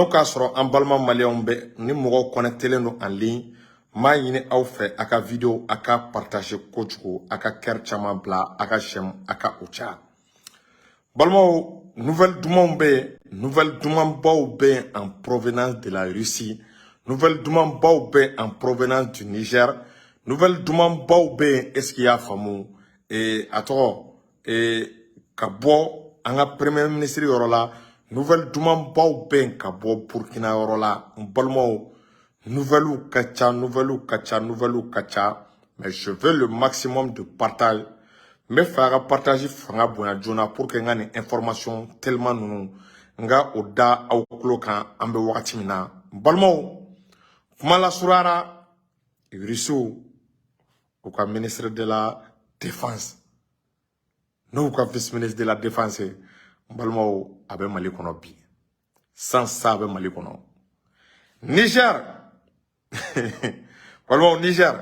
K'a sɔrɔ an balima maliyɛnw bɛ ni mɔgɔw connectelen don en ligne, n b'a ɲini aw fɛ, a ka vidéo a ka partager kojugu, a ka cœur caman bila, a ka j'aime a ka o caya. Balimaw, nouvelle dumanw bɛ yen, nouvelle dumanbaw bɛ yen en provenance de la Russie, nouvelle dumanbaw bɛ yen en provenance du Niger, nouvelle dumanbaw bɛ yen. Est ce que i y'a faamu? A tɔgɔ ka bɔ an ka premier ministre yɔrɔ la, nouvelle dumanbaw bɛ yen ka bɔ Burkina yɔrɔ la. N balimaw, nouvelles ka ca, nouvelles ka ca, nouvelles ka ca, mais je veux le maximum de partage. N bɛ fɛ a ka partage fanga bonya joona pour que n ka nin information tellement ninnu, n ka o da aw tulo kan. An bɛ wagati min na, n balimaw, kuma lasurunyara, Rusiw u ka ministre de la Défense, n'u ka vice ministre de la Défense ye, n balimaw, a bɛ Mali kɔnɔ bi san sa, a bɛ Mali kɔnɔ. Niger, balimaw, Niger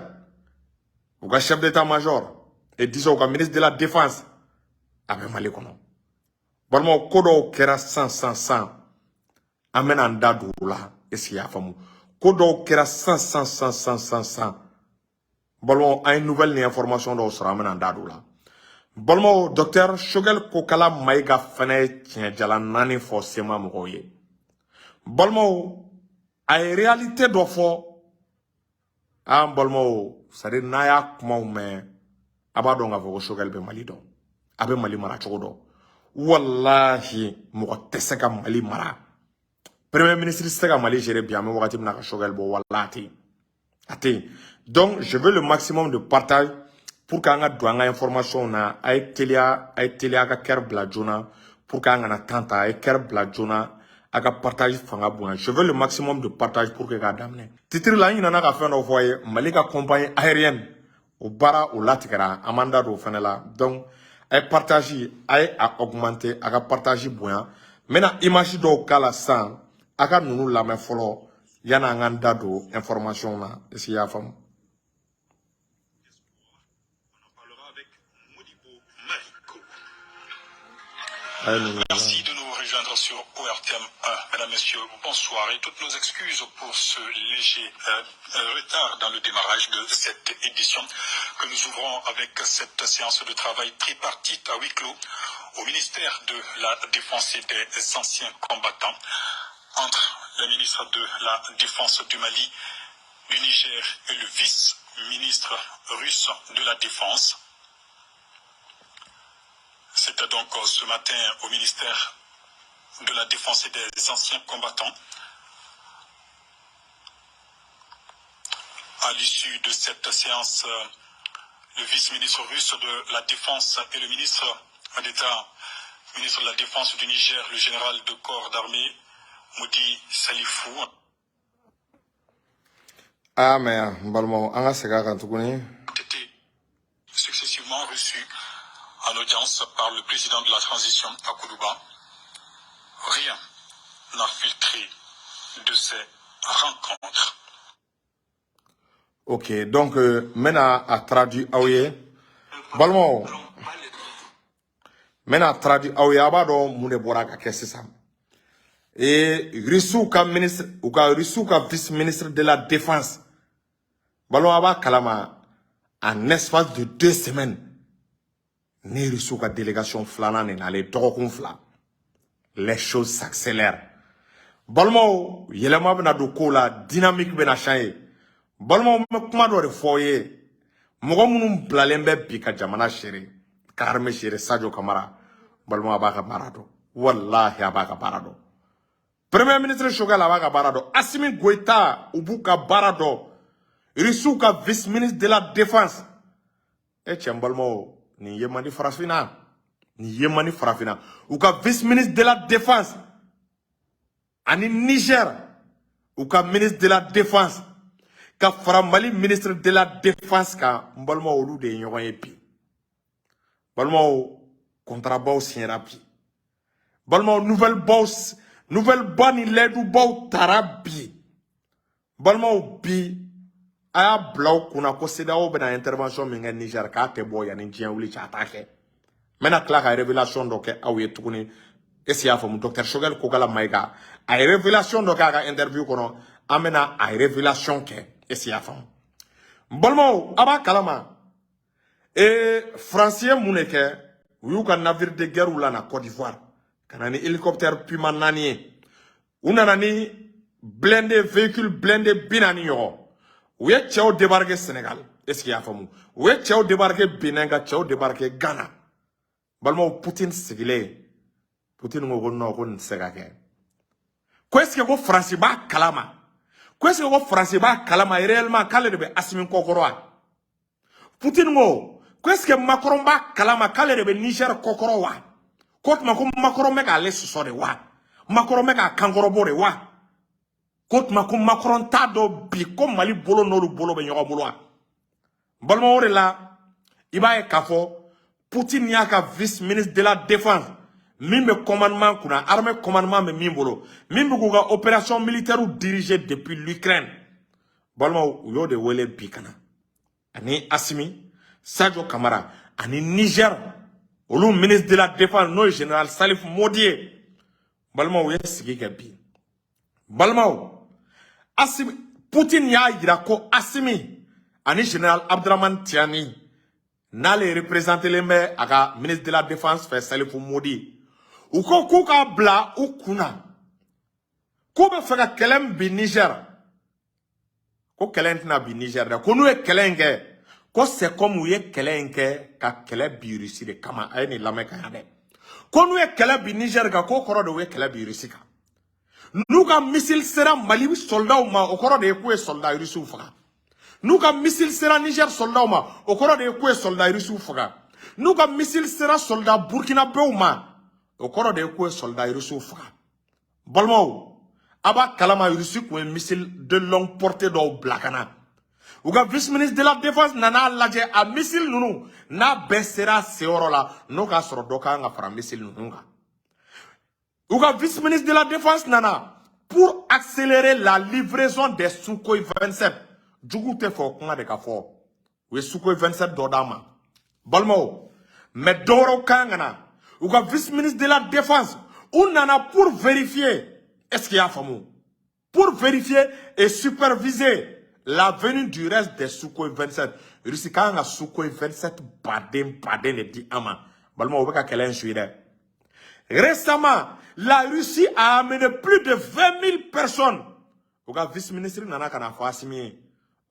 u ka chef d'état-major et disons u ka ministre de la Défense, a bɛ Mali kɔnɔ. Balimaw, ko dɔw kɛra san san san, an bɛna an da don o la. Est ce que i y'a faamu? Ko dɔw kɛra san san san san san san. Balimaw, an ye nouvelle ni information dɔw sɔrɔ, an bɛna an da don o la. Balimaw, docteur Choguel Kokala Maïga fana ye tiɲɛjala naani fɔ CMA mɔgɔw ye. Balimaw, a ye réalité dɔ fɔ an balimaw, c'est à dire n'a y'a kumaw mɛn, a b'a dɔn k'a fɔ ko Choguel bɛ Mali dɔn, a bɛ Mali mara cogo dɔn. Walahi, mɔgɔ tɛ se ka Mali mara, premier ministre tɛ se ka Mali gérer bi, an bɛ wagati min na, ka Choguel bɔ. Walahi, a tɛ yen, a tɛ yen. Donc je veux le maximum de partage pour que an ka don an ka information na. A ye teliya, a ye teliya, a ka cœur bila joona pour que an kana temps ta. A ye cœur bila joona, a ka partage fanga bonya. Je veux le maximum de partage pour que k'a daminɛ. Titre la, an ɲinɛna ka fɛn dɔ fɔ a ye: Mali ka compagnie aérienne, o baara o latigɛra, an m'an da don o fɛnɛ la. Donc a ye partage, a ye a augmenter, a ka partage bonya. N bɛna image dɔw k'a la sisan, a ka ninnu lamɛn fɔlɔ yanni an k'an da don information na. Est ce que i y'a faamu? On en parlera avec Modibo Mariko. A ye ninnu. Merci de nous rejoindre sur ORTM 1. Mesdames, Messieurs, bonsoir et toutes nos excuses pour ce léger retard dans le démarrage de cette édition que nous ouvrons avec cette séance de travail tripartite à huis clos au ministère de la Défense et des Anciens Combattants entre le ministre de la Défense du Mali, du Niger et le vice-ministre russe de la Défense. C'était donc ce matin au ministère de la Défense et des Anciens Combattants. À l'issue de cette séance, le vice-ministre russe de la Défense et le ministre d'État, ministre de la Défense du Niger, le général de corps d'armée Moudi Salifou, Ah, mais n balimaw, an ka segin a kan tuguni. ont été successivement reçus en audience par le président de la transition à Koulouba. Rien n'a filtré de ces rencontres. Ok, donc n bɛna a traduit aw ye, balimaw, n bɛna traduit aw ye. A b'a dɔn mun de bɔra ka kɛ sisan? Rusiw ka ministre, u ka Rusiw ka vice ministre de la Défense, balimaw, a b'a kalama, en espace de 2 semaines ni Rusiw ka délégation filanan de nalen, dɔgɔkun 2, les choses s'accélèrent. Balimaw, yɛlɛma bɛna don kow la, dynamique bɛna changer. Balimaw, n bɛ kuma dɔ de fɔ aw ye: mɔgɔ minnu bilalen bɛ bi ka jamana gérer, ka armée gérer, Sadio Kamara, balimaw, a b'a ka baara dɔn. Walahi, a b'a ka baara dɔn. Premier ministre Choguel, a b'a ka baara dɔn. Assimi Goïta, u b'u ka baara dɔn. Rusiw ka vice ministre de la Défense, e cɛ, n balimaw, nin ye man di farafinna, nin ye man di farafinna. U ka vice ministre de la Défense ani Niger u ka ministre de la Défense ka fara Mali ministre de la Défense kan, n balimaw, olu de ye ɲɔgɔn ye bi. Balimaw, contrat baw signera bi. Balimaw, nouvelle baw, nouvelle ba ni layidubaw tara bi. Balimaw, bi a y'a bila aw kunna ko CEDEAO bɛna intervention min kɛ Niger, k'a tɛ bɔ yanni diɲɛ wuli cɛ, a t'a kɛ. N bɛna tila ka révélation dɔ kɛ aw ye tuguni. Est-ce que y'a faamu? Docteur Choguel Kokala Maïga a ye révélation dɔ kɛ a ka interview kɔnɔ. An bɛna a révélation kɛ. Est-ce que y'a faamu? N balimaw, a b'a kalama, Faransi ye mun de kɛ? U y'u ka navire de guerre la na Côte d'Ivoire ka na ni hélicoptère Puma 4 ye. U nana ni blindé, véhicule blindé 40 ɲɔgɔn. U ye cɛw débarquer Sénégal. Est-ce que y'a faamu? U ye cɛw débarquer Benin, ka cɛw débarquer Ghana. Balimaw, Poutine sigilen, Poutine ko ko non, ko nin tɛ se ka kɛ. Ko est-ce que ko Faransi b'a kalama? Ko est-ce que ko Faransi b'a kalama réellement k'ale de bɛ Asimi kɔkɔrɔ wa? Poutine ko est-ce que Macron b'a kalama k'ale de bɛ Niger kɔkɔrɔ wa? Ko tuma ko Macron bɛ k'ale sɔsɔ de wa? Macron bɛ k'a kankɔrɔbɔ de wa? Ko tuma ko Macron t'a dɔn bi ko Mali bolo n'olu bolo bɛ ɲɔgɔn bolo wa? N balimaw, o de la i b'a ye k'a fɔ Poutine y'a ka vice ministre de la Défense min bɛ commandement kunna, armée commandement bɛ min bolo, min bɛ k'u ka opération militaire diriger depuis l'Ukraine, balimaw, u y'o de wele bi ka na ani Asimi, Sadio Kamara ani Niger, olu ministre de la Défense, n'o ye général Salif Modi ye. Balimaw, u ye sigi kɛ bi. Balimaw, Asimi, Poutine y'a yira ko Asimi ani général Abdramane Tiani, n'ale représentélen bɛ a ka ministre de la Défense fɛ, Salifu Modi, u ko k'u k'a bila u kunna k'u bɛ fɛ ka kɛlɛ min bin Niger, ko kɛlɛ in tɛna bin Niger dɛ. Ko n'u ye kɛlɛ in kɛ, ko c'est comme u ye kɛlɛ in kɛ ka kɛlɛ bin Russie de kama. A ye nin lamɛn ka ɲa dɛ. Ko n'u ye kɛlɛ bin Niger kan, k'o kɔrɔ de u ye kɛlɛ bin Russie kan. N'u ka missile sera Mali soldatw ma, o kɔrɔ de ye k'u ye soldat russiw faga. N'u ka missile sera Niger soldatw ma, o kɔrɔ de ye k'u ye soldat russiw faga. N'u ka missile sera soldat burkinabɛw ma, o kɔrɔ de ye k'u ye soldat russiw faga. Balimaw, a b'a kalama, Russie tun ye missile de longue portée dɔw bila ka na. U ka vice ministre de la Défense nana lajɛ, a missile ninnu n'a bɛɛ sera a seyɔrɔ la, n'o k'a sɔrɔ dɔ kan ka fara missile ninnu kan. U ka vice ministre de la Défense nana pour accélérer la livraison des Sukhoi 27. Juguw tɛ fɛ o kuma de ka fɔ. U ye Sukhoi 27 dɔ d'an ma, balimaw, mais dɔwɛrɛw kan ka na. U ka vice ministre de la Défense, u nana pour vérifier, est-ce qu'il y a faamu, pour vérifier et superviser la venue du reste des Sukhoi 27. Russie kan ka Sukhoi 27 baden baden de di an ma. Balimaw, u bɛ ka kɛlɛ in suit dɛ. Récemment, la Russie a amené plus de 20 000 personnes. U ka vice-ministre nana ka na fɔ Asimi ye.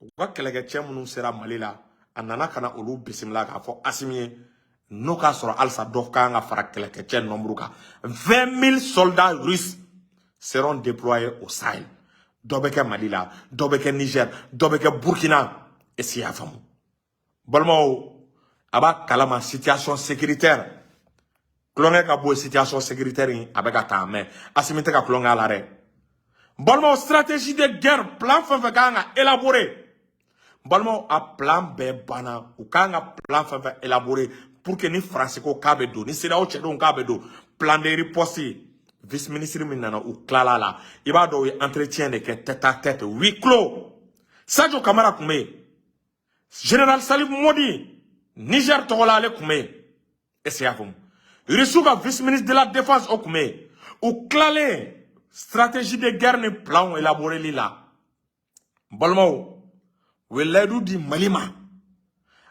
U ka kɛlɛkɛcɛ minnu sera Mali la, a nana ka na olu bisimila k'a fɔ Asimi ye n'o k'a sɔrɔ halisa dɔ kan ka fara kɛlɛkɛcɛ nombre kan. 20 000 soldats russes seront déployés au Sahel. Dɔ bɛ kɛ Mali la, dɔ bɛ kɛ Niger, dɔ bɛ kɛ Burkina. Est-ce que i y'a faamu? Balimaw, a b'a kalama, situation sécuritaire, kulonkɛ ka bɔ situation sécuritaire in, a bɛ ka taa, mɛ Asimi tɛ ka kulonkɛ a la dɛ. Balimaw, stratégie de guerre, plan fɛn fɛn kan ka élaborer, balimaw, a plan bɛɛ banna. U kan ka plan fɛn fɛn élaborer pour que ni Faransi ko k'a bɛ don, ni CEDEAO cɛdenw k'a bɛ don, plan de riposte, vice ministre min nana, u tilala la. I b'a dɔn, u ye entretien de kɛ tête à tête, huis clos. Sadio Kamara tun bɛ yen, général Salif Modi Niger tɔgɔ la, ale tun bɛ yen. Est-ce que i y'a faamu? Russe ka vice ministre de la Défense, o tun bɛ yen. U tilalen stratégie de guerre ni plan élaboreli la, balimaw, u ye layidu di Mali ma.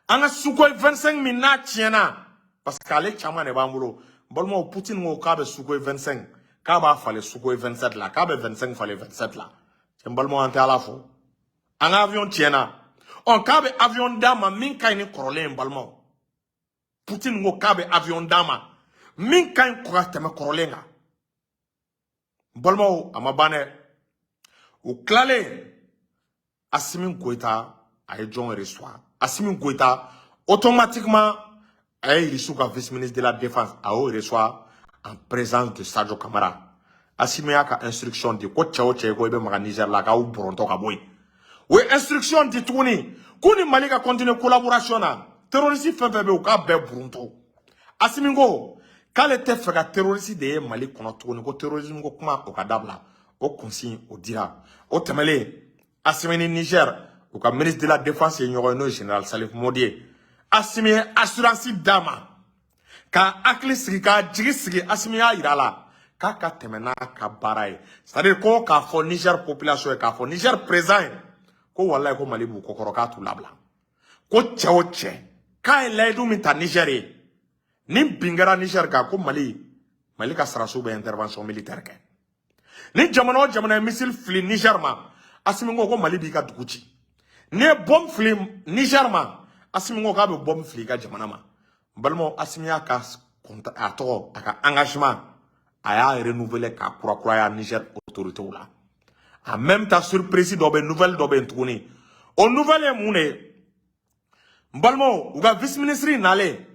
An ka Sukhoi 25 min n'a tiɲɛna, parce que ale caman de b'an bolo, balimaw, Poutine ko k'a bɛ Sukhoi 25, k'a b'a falen Sukhoi 27 la, k'a bɛ 25 falen 27 la. Cɛ, n balimaw, an tɛ Ala fo. An ka avion tiɲɛna, ɔ k'a bɛ avion d'a ma min ka ɲi ni kɔrɔlen ye. Balimaw, Poutine ko k'a bɛ avion d'a ma min ka ɲi ka tɛmɛ kɔrɔlen kan. Balimaw, a ma ban dɛ. U tilalen, Asimi Goïta a ye jɔn reçoit? Asimi Goïta, automatiquement, a ye Russe ka vice-ministre de la Défense, a y'o reçoit en présence de Sadio Kamara. Asimi y'a ka instruction di ko cɛ o cɛ ko i bɛ maga Niger la, k'aw bɔrɔntɔ ka bɔ yen. U ye instruction di tuguni k'u ni Mali ka continuer collaboration na, terroriste fɛn fɛn bɛ yen, u k'a bɛɛ buruntɔ. Asimi ko k'ale tɛ fɛ ka terroriste de ye Mali kɔnɔ tuguni, ko terrorisme ko kuma, o ka dabila. O consigne o dira. O tɛmɛlen, Asimi ni Niger, u ka ministre de la Défense ye ɲɔgɔn ye, n'o ye général Salif Modi ye. Asimi ye assurance d'a ma k'a hakili sigi, k'a jigi sigi. Asimi y'a yira a la k'a ka tɛmɛ n'a ka baara ye. C'est à dire ko k'a fɔ Niger population ye, k'a fɔ Niger président ye, ko walayi, ko Mali b'u kɔkɔrɔ, k'a t'u labila. Ko cɛ o cɛ k'a ye layidu min ta Niger ye, ni bin kɛra Niger kan, ko Mali ka sarasiw bɛ intervention militaire kɛ. Ni jamana o jamana ye missile fili Niger ma, Asimi ko ko Mali b'i ka dugu ci. N'i ye bombe fili Niger ma, Asimi ko k'a bɛ bombe fili i ka jamana ma. N balimaw, Asimi y'a ka a tɔgɔ, a ka engagement, a y'a renouveler k'a kurakuraya Niger autorités la. En même temps, surprise dɔ bɛ, nouvelle dɔ bɛ yen tuguni. O nouvelle ye mun de ye? N balimaw, u ka vice ministre nalen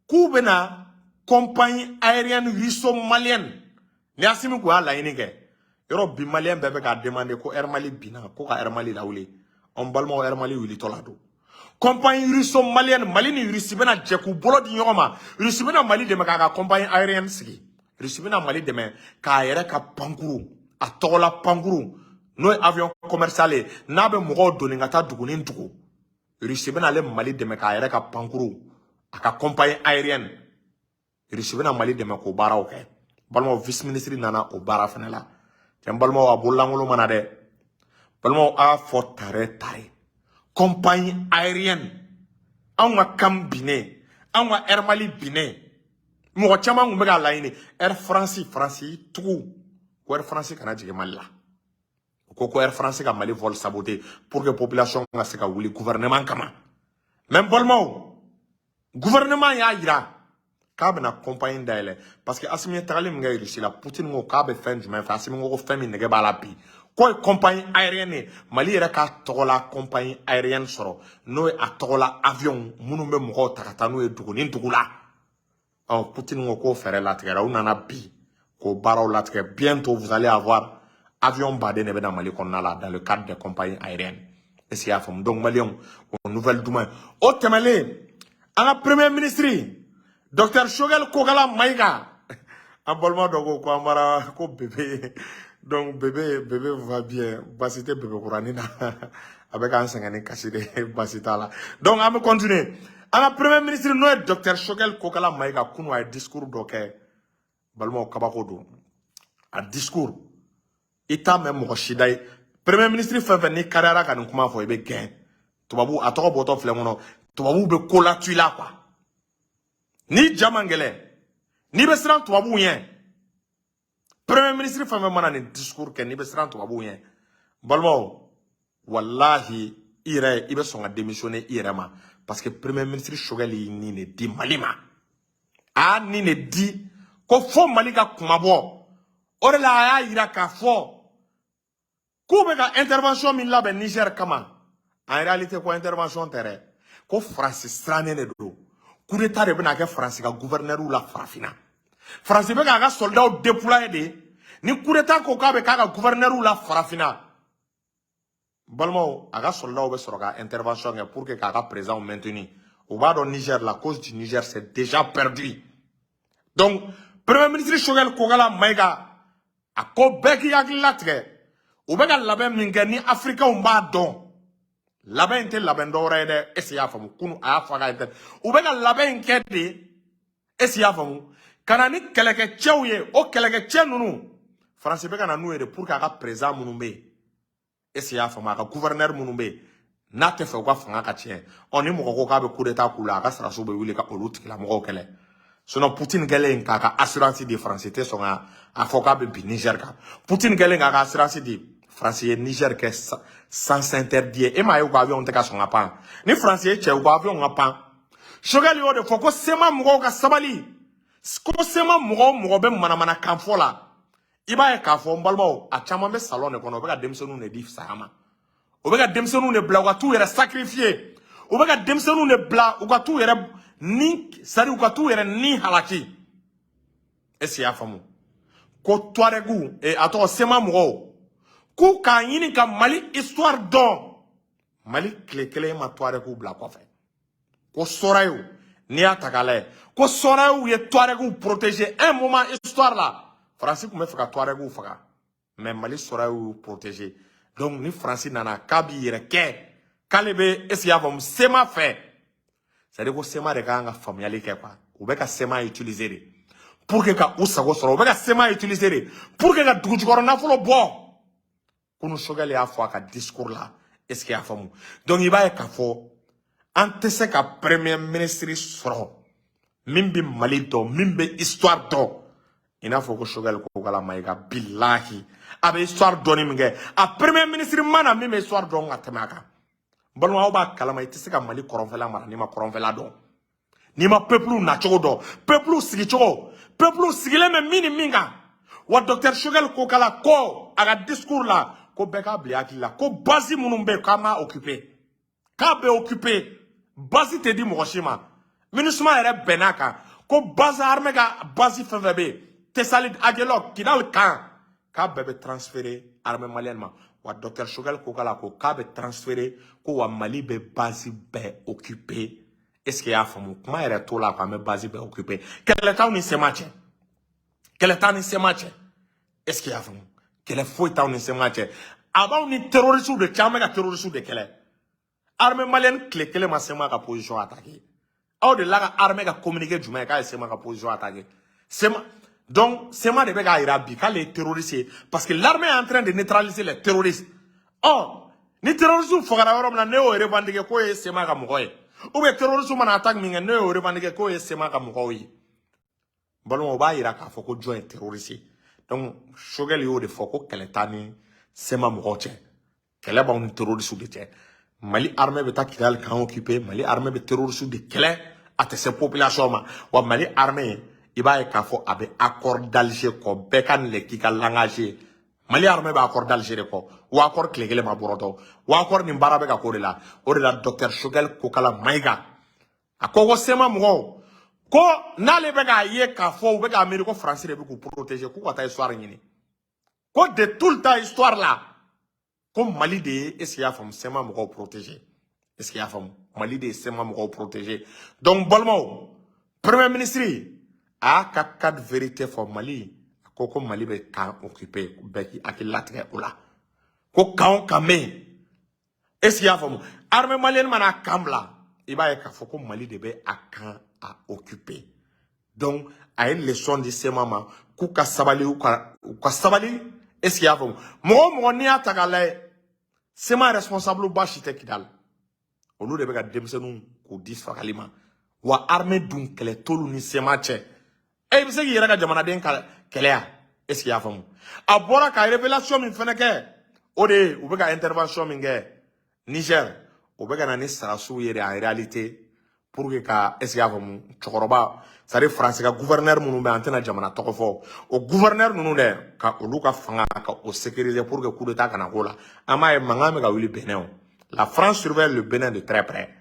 k'u bɛna compagnie aérienne russo-malienne ni Asimi kun y'a laɲini kɛ. Yɔrɔ bi, Malien bɛɛ bɛ k'a demander ko Air Mali binna, ko ka Air Mali lawuli. An balimaw, Air Mali wulitɔ la don. Compagnie russo-malienne, Mali ni Russie bɛna jɛ k'u bolo di ɲɔgɔn ma. Russie bɛna Mali dɛmɛ k'a ka compagnie aérienne sigi. Russie bɛna Mali dɛmɛ k'a yɛrɛ ka pankuru, a tɔgɔla pankuru, n'o ye avion commercial ye, n'a bɛ mɔgɔw doni ka taa dugu ni dugu. Russie bɛna ale Mali dɛmɛ k'a yɛrɛ ka pankuru, a ka compagnie aérienne. Russie bɛna Mali dɛmɛ k'o baaraw kɛ. Balimaw, vice ministre nana o baara fana la. Cɛ, n balimaw, a bololankolon mana dɛ. Balimaw, a y'a fɔ tare tare, compagnie aérienne, anw ka CAM binnen, anw ka Air Mali binnen, mɔgɔ caman tun bɛ k'a laɲini Air France. France y'i tugu ko Air France kana jigin Mali la. U ko ko Air France ka Mali vol saboter pour que population ka se ka wuli gouvernement kama. Mais n balimaw, gouvernement y'a yira k'a bɛna compagnie dayɛlɛ, parce que Asimi ye tagali min kɛ Russie la, Poutine ko k'a bɛ fɛn jumɛn fɛ? Asimi ko ko fɛn min nege b'a la bi, k'o ye compagnie aérienne ye. Mali yɛrɛ k'a tɔgɔla compagnie aérienne sɔrɔ, n'o ye a tɔgɔla avion minnu bɛ mɔgɔw ta ka taa n'u ye dugu ni dugu la. Ɔ, Poutine ko k'o fɛɛrɛ latigɛra. U nana bi k'o baaraw latigɛ. Bientôt, vous allez avoir avion baden de bɛ na Mali kɔnɔna la dans le cadre des compagnies aériennes. Est ce que i y'a faamu? Donc Maliyɛnw, o nouvelle duman ye. O tɛmɛnen, an ka premier ministre, docteur Choguel Kokala Maïga, an balima dɔ ko ko an bɔra ko bébé. Donc bébé, bébé va bien, basi tɛ bébé kuranin na, a bɛ k'an sɛgɛn ni kasi de, basi t'a la. Donc an bɛ continuer. An ka premier ministre, n'o ye docteur Choguel Kokala Maïga, kunu a ye discours dɔ kɛ. Balimaw, kabako don. A discours, i t'a mɛn mɔgɔ si da ye. Premier ministre fɛn fɛn n'i kariyara ka nin kuma fɔ, i bɛ gɛn. Tubabu, a tɔgɔ bɔtɔ filɛ n kɔnɔ, tubabuw bɛ ko la tu i la quoi. N'i ja man gɛlɛn, n'i bɛ siran tubabuw ɲɛ, premier ministre fɛn fɛn mana nin discours kɛ, n'i bɛ siran tubabuw ɲɛ, balimaw, walahi, i yɛrɛ i bɛ sɔn ka démissionner i yɛrɛ ma, parce que premier ministre Choguel y'i ni de di Mali ma. A y'a ni de di ko fo Mali ka kuma bɔ. O de la a y'a yira k'a fɔ k'u bɛ ka intervention min labɛn Niger kama, en réalité ko intervention tɛ dɛ, ko Faransi sirannen de don. Coup d'état de bɛna kɛ Faransi ka gouverneur la Farafinna. Faransi bɛ k'a ka soldats déployer de. Ni coup d'état ko k'a bɛ k'a ka gouverneur la Farafinna, balimaw, a ka soldats bɛ sɔrɔ ka intervention kɛ pour que k'a ka président maintenir. U b'a dɔn Niger, la cause du Niger, c'est déjà perdu. Donc premier ministre Choguel Kokala Maïga a ko bɛɛ k'i hakili latigɛ. U bɛ ka labɛn min kɛ, ni Africains b'a dɔn, labɛn in tɛ labɛn dɔwɛrɛ ye dɛ. Est ce que i y'a faamu? Kunu a y'a fɔ a ka inter, u bɛ ka labɛn in kɛ de, est ce que i y'a faamu, ka na ni kɛlɛkɛcɛw ye. O kɛlɛkɛcɛ ninnu, Faransi bɛ ka na n'u ye de pour que a ka président minnu bɛ yen, est ce que i y'a faamu, a ka gouverneur minnu bɛ yen, n'a tɛ fɛ u ka fanga ka tiɲɛ. Ɔ, ni mɔgɔ ko k'a bɛ coup d'état k'u la, a ka sɔrɔdasiw bɛ wuli ka olu tigilamɔgɔw kɛlɛ. Sinon Poutine kɛlen k'a ka assurance di, Faransi tɛ sɔn ka a fɔ k'a bɛ bin Niger kan. Poutine kɛlen k'a ka assurance di, Faransi ye Niger kɛ sens interdit ye. E m'a ye, u ka avion tɛ ka sɔn ka pan. Ni Faransi ye cɛ, u ka avion ka pan. Choguel y'o de fɔ ko CMA mɔgɔw ka sabali, ko CMA mɔgɔ o mɔgɔ bɛ manamanakan fɔ la, i b'a ye k'a fɔ, n balimaw, a caman bɛ salon de kɔnɔ. U bɛ ka denmisɛnninw de di saya ma, u bɛ ka denmisɛnninw de bila u ka t'u yɛrɛ sacrifier, u bɛ ka denmisɛnninw de bila u ka t'u yɛrɛ ni, c'est à dire u ka t'u yɛrɛ ni halaki. Est ce que i y'a faamu? Ko Tuaregu, a tɔgɔ, CMA mɔgɔw k'u k'a ɲini ka Mali histoire dɔn. Mali tile kelen ma Tuaregu bila kɔfɛ. Ko Sɔrayiw, n'i y'a ta k'a lajɛ, ko Sɔrayiw ye Tuaregu protéger un moment histoire la. Faransi tun bɛ fɛ ka Tuaregu faga, mais Mali Sɔrayiw y'u protéger. Donc ni Faransi nana k'a b'i yɛrɛ kɛ k'ale bɛ, est ce que i y'a faamu, CMA fɛ, c'est à dire ko CMA de ka kan ka faamuyali kɛ quoi. U bɛ ka CMA utiliser de. pour que ka u sago sɔrɔ. U bɛ ka CMA utiliser de pour que ka dugujukɔrɔ nafolo bɔ. Kunu Choguel y'a fɔ a ka discours la. Est ce que y'a faamu? Donc i b'a ye k'a fɔ an tɛ se ka premier ministre sɔrɔ min bɛ Mali dɔn, min bɛ histoire dɔn i n'a fɔ ko Choguel Kokalla Maïga. Bilahi, a bɛ histoire dɔɔni min kɛ, a premier ministre ma na min bɛ histoire dɔn ka tɛmɛ a kan. Balima, aw b'a kalama, i tɛ se ka Mali kɔrɔnfɛla mara n'i ma kɔrɔnfɛla dɔn, n'i ma peuple nacogo dɔn, peuple sigicogo, peuple sigilen bɛ min ni min kan. Wa docteur Choguel Kokalla ko a ka discours la ko bɛɛ k'a bila hakili la ko base minnu bɛ yen, k'an b'a occuper, k'a bɛ occuper, base tɛ di mɔgɔ si ma. MINUSMA yɛrɛ bɛnn'a kan ko base armée ka base fɛn fɛn bɛ yen, Tessalit, Aguelhok, Kidal kan, k'a bɛɛ bɛ transférer armée malienne ma. Wa docteur Choguel Kokalla ko k'a bɛ transférer, ko wa Mali bɛ base bɛɛ occuper. Est ce que i y'a faamu? Kuma yɛrɛ t'o la ko an bɛ base bɛɛ occuper. Kɛlɛ t'aw ni CMA cɛ, kɛlɛ t'aw ni CMA cɛ. Est ce que i y'a faamu? Kɛlɛ foyi t'aw ni CMA cɛ, a b'aw ni terroristes de cɛ. An bɛ ka terroristes de kɛlɛ. Armée malienne tile kelen ma CMA ka position attaquer. Aw de la ka armée ka communiqué jumɛn ye k'a ye CMA ka position attaquer? CMA, donc CMA de bɛ k'a jira bi k'ale ye terroriste ye, parce que l'armée est en train de neutraliser les terroristes. Ɔ ni terroristes fagara yɔrɔ min na, ne y'o revendiquer k'o ye CMA ka mɔgɔ ye, ou bien terroristes mana attaque min kɛ, ne y'o revendiquer k'o ye CMA ka mɔgɔw ye. Balimaw, o b'a jira k'a fɔ ko jɔn ye terroriste ye? Donc Choguel y'o de fɔ ko kɛlɛ t'an ni CMA mɔgɔw cɛ, kɛlɛ b'anw ni terroristes de cɛ. Mali armée bɛ taa Kidali kan occuper, Mali armée bɛ terroristes de kɛlɛ, a tɛ se population ma. Wa Mali armée, i b'a ye k'a fɔ a bɛ accord d'Alger kɔ. Bɛɛ ka nin le k'i ka langage ye. Mali armée bɛ accord d'Alger de kɔ, wa accord tile kelen ma bɔrɔtɔ, wa accord nin baara bɛ ka k'o de la. O de la, docteur Choguel Kokalla Maïga a ko ko CMA mɔgɔw ko n'ale bɛ k'a ye k'a fɔ u bɛ k'a miiri ko Faransi de bɛ k'u protéger, k'u ka taa histoire ɲini, ko de tout le temps histoire la, ko Mali de ye, est ce que i y'a faamu, CMA mɔgɔw protéger? Est ce que i y'a faamu? Mali de ye CMA mɔgɔw protéger. Donc balimaw, premier ministre a y'a ka quatre vérité fɔ Mali. A ko ko Mali bɛ camp occuper, bɛɛ k'i hakili latigɛ o la, ko camp o camp bɛ yen, est ce que i y'a faamu, armée malienne mana camp bila, i b'a ye k'a fɔ ko Mali de bɛ a camp a occuper. Donc a ye leçon di CMA ma k'u ka sabali, u ka sabali. Est ce que i y'a faamu? Mɔgɔ o mɔgɔ n'i y'a ta k'a lajɛ, CMA responsable ba si tɛ Kidal. Olu de bɛ ka denmisɛnninw k'u di fagali ma. Wa armée dun, kɛlɛ t'olu ni CMA cɛ. E i bɛ se k'i yɛrɛ ka jamanaden ka kɛlɛ ya? Est ce que i y'a faamu? A bɔra ka révélation min fɛnɛ kɛ, o de ye u bɛ ka intervention min kɛ Niger, u bɛ ka na ni sarasiw ye de en réalité pour que ka, est ce que i y'a faamu, cɛkɔrɔba, c'est à dire Faransi ka gouverneur minnu bɛ, an tɛna jamana tɔgɔ fɔ, o gouverneur ninnu dɛ, ka olu ka fanga ka o sécuriser pour que coup d'état kana k'o la. An b'a ye mankan bɛ ka wuli Benin. O la, France surveille le Bénin de très près.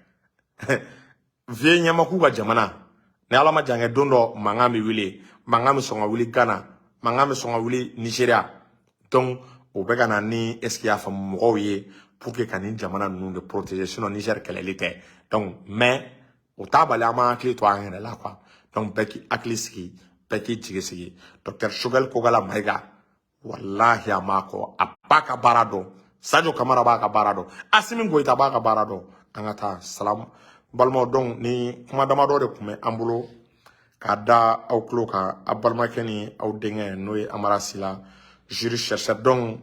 Vieux ɲɛmaku ka jamana ni Ala ma jan kɛ, don dɔ mankan bɛ wuli, mankan bɛ sɔn ka wuli Ghana, mankan bɛ sɔn ka wuli Nigeria. Donc o bɛ ka na ni, est ce que i y'a faamu, mɔgɔw ye pour que ka nin jamana ninnu de protéger. Sinon Niger kɛlɛli tɛ. Donc mais o t'a bali an b'an hakili to an yɛrɛ la quoi. Donc bɛɛ k'i hakili sigi, bɛɛ k'i jigi sigi. Docteur Choguel Kokalla Maïga, walahi, a m'a kɔ, a b'a ka baara dɔn. Sadio Kamara b'a ka baara dɔn, Assimi Goïta b'a ka baara dɔn. An ka taa. Salam balimaw. Donc ni kuma damadɔ de tun bɛ an bolo k'a da aw tulo kan, a balimakɛ ni aw denkɛ, n'o ye Amara Sila, juriste chercheur. Donc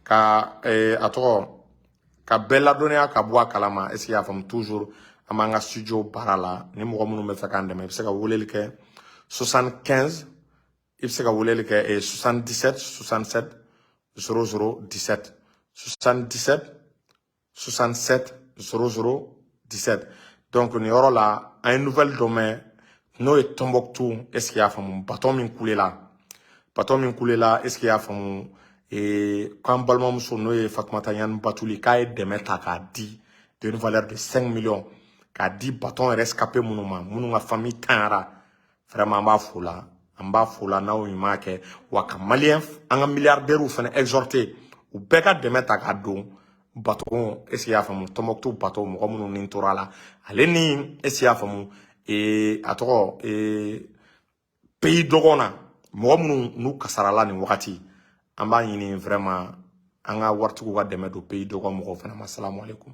ka a tɔgɔ ka bɛɛ ladɔnniya ka bɔ a kalama. Est ce que i y'a faamu? Toujours an b'an ka studio baara la. Ni mɔgɔ minnu bɛ fɛ k'an dɛmɛ, i bɛ se ka weleli kɛ 75, i bɛ se ka weleli kɛ 77 67 00 17, 77 67 00 17. Donc nin yɔrɔ la, an ye nouvelle dɔ mɛn, n'o ye Tombouctou, est ce que i y'a faamu, bateau min kulela, bateau min kulela, est ce que i y'a faamu, k'an balimamuso, n'o ye Fatumata Ɲani Batuli, k'a ye dɛmɛ ta k'a di d'une valeur de 5 millions k'a di bateau rescapé minnu ma, minnu ka famille tanyara. Vraiment, an b'a fo la, an b'a fo la n'aw ɲuman kɛ. Wa ka malien, an ka milliardaires fana exhorter, u bɛɛ ka dɛmɛ ta k'a don bateau, est ce que i y'a faamu, Tombouctou bateau, mɔgɔ minnu ni tora la, ale ni, est ce que i y'a faamu, a tɔgɔ pays dɔgɔn na, mɔgɔ minnu n'u kasarala nin wagati, an b'a ɲini vraiment an ka waritigiw ka dɛmɛ don pays dɔgɔn mɔgɔw fana ma. Salamu aleykum.